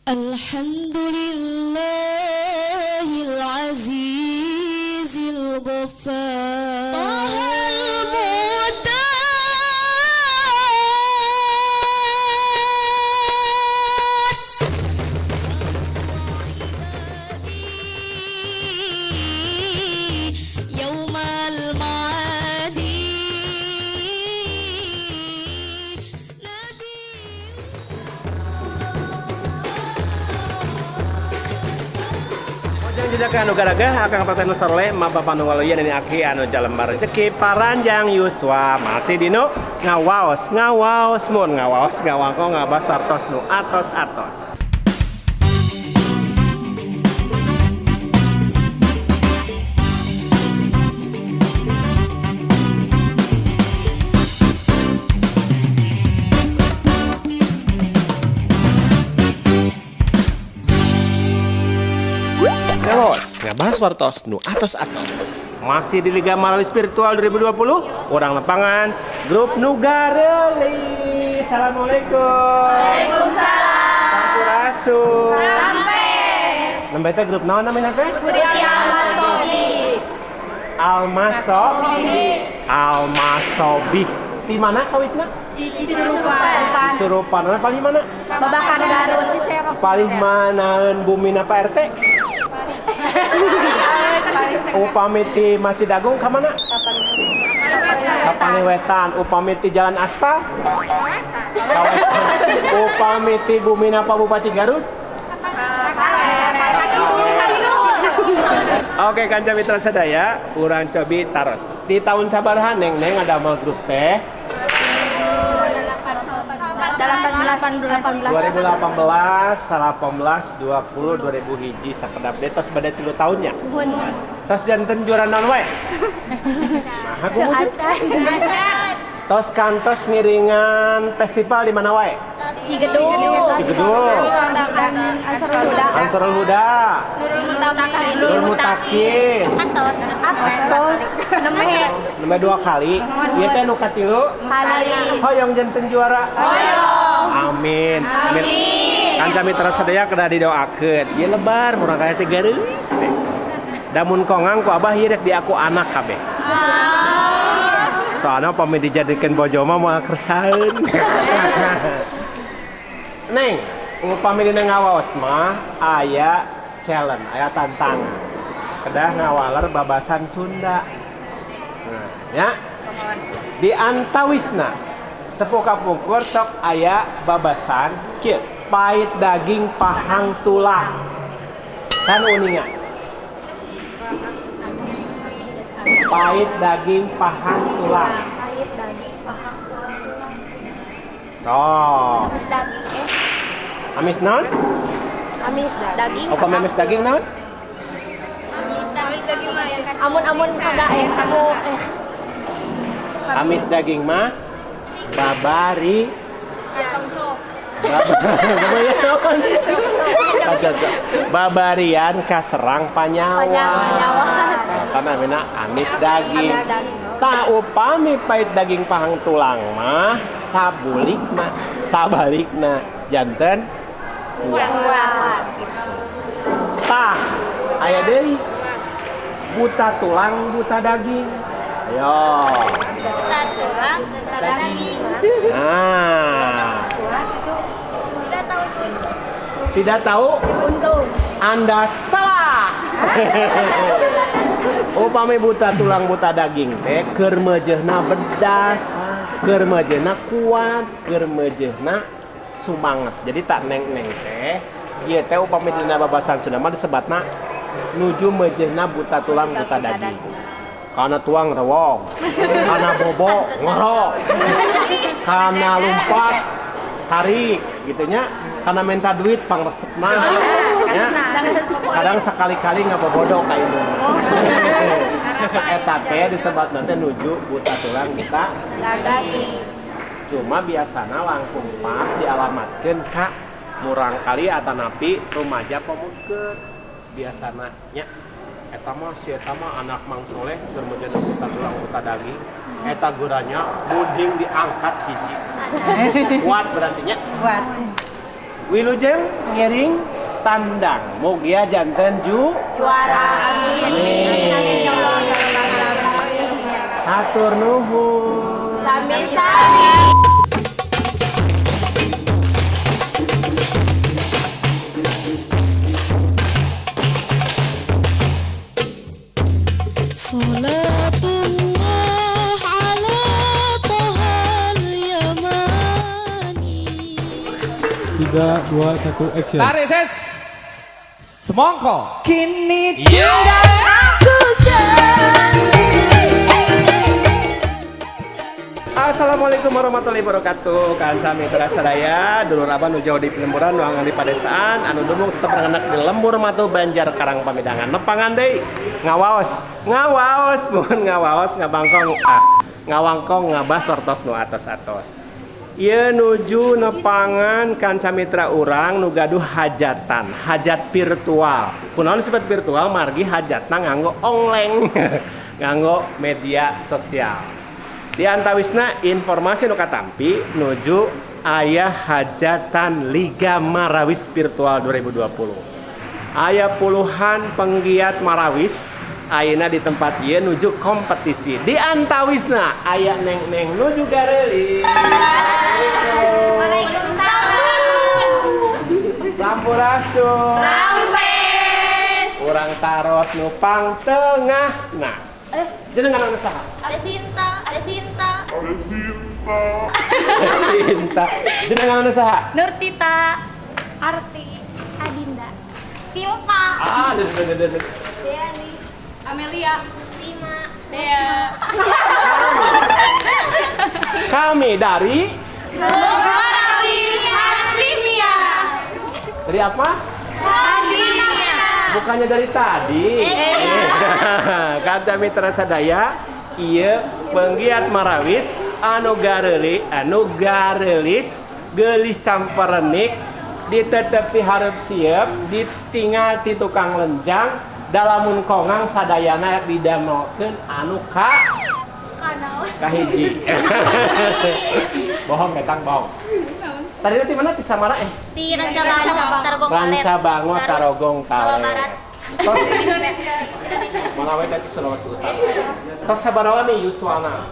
Alhamdulillahil azizil ghaffar. Anu garaga akang paten soleh ma bapak nu waluya nini aki anu jalembar rezeki paranjang yuswa masih dino ngawaos ngawaos mun ngawaos ngawangko ngabas wartos nu atos atos. Ngabahas wartos nu atos-atos. Masih di Liga Marawi Spiritual 2020, orang lapangan grup Nugareli. Assalamualaikum. Waalaikumsalam. Sampurasun. Rampes. Nembe teh grup naon namanya teh? Almasobi. Almasobi. Almasobi. Di mana kawitna? Di Cisurupan. Cisurupan. Paling mana? Babakan Garut Ciseros. Paling manaeun bumina Pak RT? Upami ti Masjid Agung ka mana? Ka Paniwetan. Upami ti Jalan Aspal? Upami ti bumina Pak Bupati Garut? Oke, kanca mitra sadaya, urang cobi taros. Di tahun sabaraha neng-neng ada mal grup teh? 2018, 2018, 20, 2000 hiji sakedap deh tos bade 3 tahunnya. Tos janten juara naon wae? Nah, aku mujud. Tos kantos ngiringan festival di mana wae? Cigedug. Cigedug. Ansarul Huda. Ansarul Huda. Nurul Mutakin. Atos. Atos. Nembe 2 kali. Ieu teh nu katilu? Kali. Hoyong janten juara. Hoyong. Amin. Amin. Kanca mitra sadaya kedah didoakeun. Ieu lebar murang kali teh gareulis teh. Damun kongang ku abah ieu rek diaku anak kabeh. Soalna pami dijadikeun bojo mah moal kersaeun. Neng, upami dina ngawaos mah aya challenge, aya tantangan. Kedah ngawaler babasan Sunda. Nah, ya. Di antawisna sepuh kapungkur sok aya babasan kieu, pait daging pahang tulang. Kan uninga. Pait daging pahang tulang. Pait daging pahang tulang. So. Amis daging eh. Amis naon? Amis daging. Apa amis daging naon? Amis daging mah yang amun-amun kada eh kamu eh. Amis daging mah babari kacang. Babarian kaserang panyawa. Karena mina amis daging. Tak upami pait daging pahang tulang mah sabulikna, sabalikna janten kuah. Tah, aya deui buta tulang buta daging. Ayo. Buta tulang buta daging. Nah. Tidak tahu. Tidak tahu? Untung. Anda salah. Upami buta tulang buta daging teh keur meujeuhna bedas, keur meujeuhna kuat, keur meujeuhna sumanget. Jadi tak neng-neng teh, ieu teh upami dina babasan Sunda mah disebatna nuju meujeuhna buta tulang buta daging. Kana tuang rewong, kana bobo ngorok, kana lumpat tarik gitu nya, kana minta duit pangresepna nya. Kadang sekali-kali ngabobodo ka indungna. Eta teh disebatna teh nuju buta tulang buta daging. Cuma biasana langkung pas dialamatkeun ka murangkali atanapi rumaja pamungkeun biasana nya. Eta mah si eta mah anak Mang Soleh keur meujeuhna buta tulang buta daging. Eta geuranya munding diangkat hiji. Kuat berarti nya. Kuat. Wilujeng ngiring tandang. Mugia janten juara. Amin. Amin. Hatur nuhun. Sami-sami. Salatullah ala Tohal Yamani. 3, 2, 1, action. Tarik ses. Semongko. Kini tinggal aku sendiri. Assalamualaikum warahmatullahi wabarakatuh. Kanca mitra sadaya, dulur abah nu jauh di lemburan, nu angan di padesaan, anu dumung tetep rengenek di lembur matu Banjar Karang Pamidangan. Nepangan deui ngawaos, ngawaos mun ngawaos ngabangkong ngawangkong ngabas wartos nu atos-atos. Ieu nuju nepangan kanca mitra urang nu gaduh hajatan, hajat virtual. Kunaon disebut virtual margi hajatna nganggo ongleng, nganggo media sosial. Di antawisna informasi nu katampi nuju aya hajatan Liga Marawis Virtual 2020. Aya puluhan penggiat Marawis ayeuna di tempat ieu nuju kompetisi. Di antawisna aya neng-neng nuju gareulis. Waalaikumsalam. Sampurasun. Rampes. Urang taros nu pangtengah. Nah, jenengan anu saha? Ada Sinta, ada Sinta. Cinta. Jenengan anu saha? Nurtita, Arti, Adinda, Silva, Ah, duh, duh, duh, duh. Deani, Amelia, Rima, Dea. Kami dari Marawis Hasimia. dari apa? Hasimia. Bukannya dari tadi. Kanca mitra sadaya, ieu penggiat Marawis anu gareuli, anu gareulis, geulis camperenik, ditetep ti hareup sieup, ditinggal ti tukang lenjang, dalamun kongang sadayana didamelkeun anu ka kahiji. Bohong ketang bohong. Tadi di mana di Samara Di Rancabango, Tarogong Kaler. Rancabango, Tarogong Jawa Kaler. Barat. Tos mana we tadi Sulawesi Utara. Tos sabaraha nih yuswana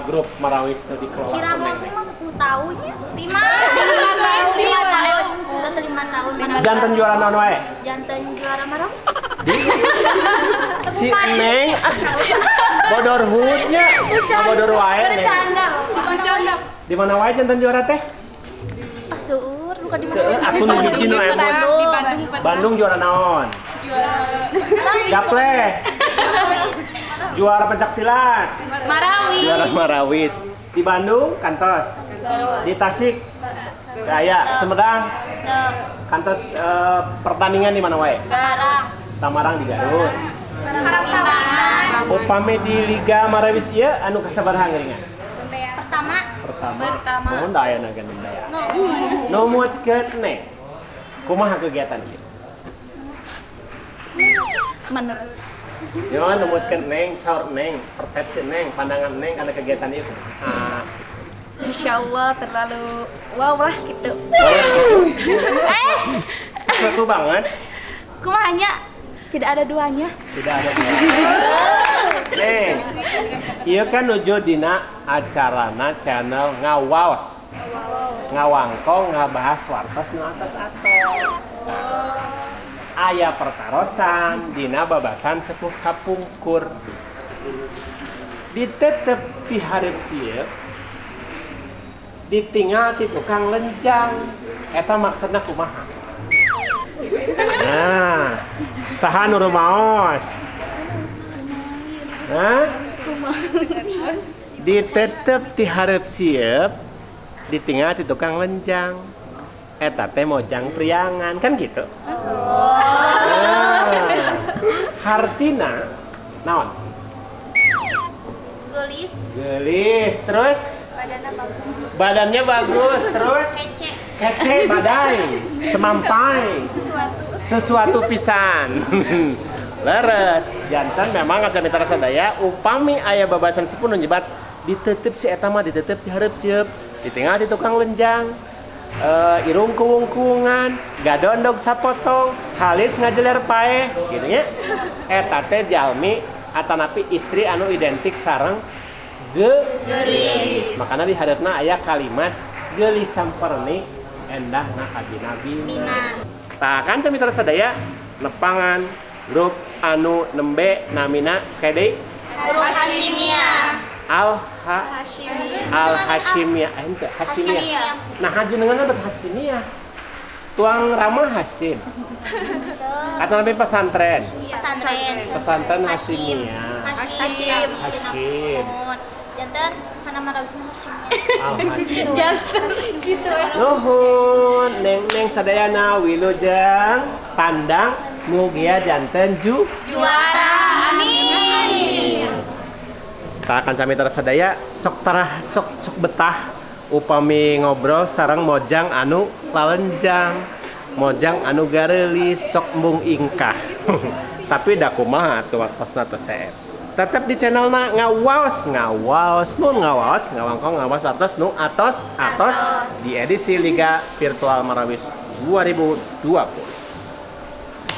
grup Marawis nu dikelola Kira ku mau Neng-neng? mah 10 tahun ya? 5 tahun. Sudah 5 tahun. Janten juara naon wae? Janten juara Marawis. Si Neng bodor hudnya, bodor wae Neng. Bercanda. Di mana wae janten juara teh? Ah, seueur bukan di mana. Seueur aku nu hiji nu emut. Di Bandung. Bandung juara naon? Juara gaple. Juara pencak silat. Marawis. Juara Marawis. Di Bandung kantos. Di Tasik Gaya, Sumedang kantos pertandingan di mana wae? Semarang. Samarang di Garut. Karangpawitan. Upami di Liga Marawis ieu anu kasabaraha ngeuringan? Pertama. Pertama. Mohon da aya naga daya. Numutkeun Neng. Kumaha kegiatan ieu? Menurut Yo numutkeun Neng, saur Neng, persepsi Neng, pandangan Neng kana kegiatan ieu kumaha? Insya Allah terlalu wow lah gitu. Sesuatu banget, Kumahanya tidak ada duanya. tidak ada dua. Neng, ieu kan nuju dina acarana channel Ngawaos. Ngawangkong ngabahas wartos nu atos-atos. Aya pertarosan dina babasan sepuh kapungkur. Ditetep ti hareup sieup, ditinggal ti tukang lenjang. Eta maksudna kumaha? Nah, saha nu rumaos? Hah? Ditetep ti hareup sieup, ditinggal ti tukang lenjang. Eta teh mojang priangan kan gitu. Nah, hartina naon? Gelis, Gelis, terus badannya bagus. badannya bagus, terus Kece, kece badai, semampai, sesuatu pisan. Leres, jantan memang kanca mitra sadaya upami aya babasan sepuh nu nyebat ditetep si eta mah ditetep di hareup sieup, ditinggal di tukang lenjang. Irung kuwung-kuwungan, gadondog sapotong, halis ngajeler paeh, gitu nya. Eta teh jalmi atanapi istri anu identik sareng geulis. Makana di hareupna aya kalimat geulis camperni endahna kabina-bina. Tah, kanca mitra sadaya, nepangan grup anu nembe namina sekali deui. Grup Hashimiyah. Al Ha Al Hashimiyah, eh, henteu, Hashimiyah. Nah, hajenenganna bet Hashimiyah. Tuang Rama Hashim. Atau lebih pesantren. Pesantren. Pesantren Hashimiyah. Hashim. Hashim. Janten kana marawisna Hashimiyah. Al Hashim. Janten gitu. Nuhun, neng neng sadayana wilujeng tandang, mugia janten ju Juara. Amin. Tah, kanca mitra sadaya, sok tarah sok sok betah upami ngobrol sareng mojang anu lalenjang, mojang anu gareulis, sok embung ingkah. Tapi da kumaha atuh, waktosna teu seep. Tetep di channelna ngawaos ngawaos mun ngawaos ngawangkong ngawaos atos nu atos atos di edisi Liga Virtual Marawis 2020.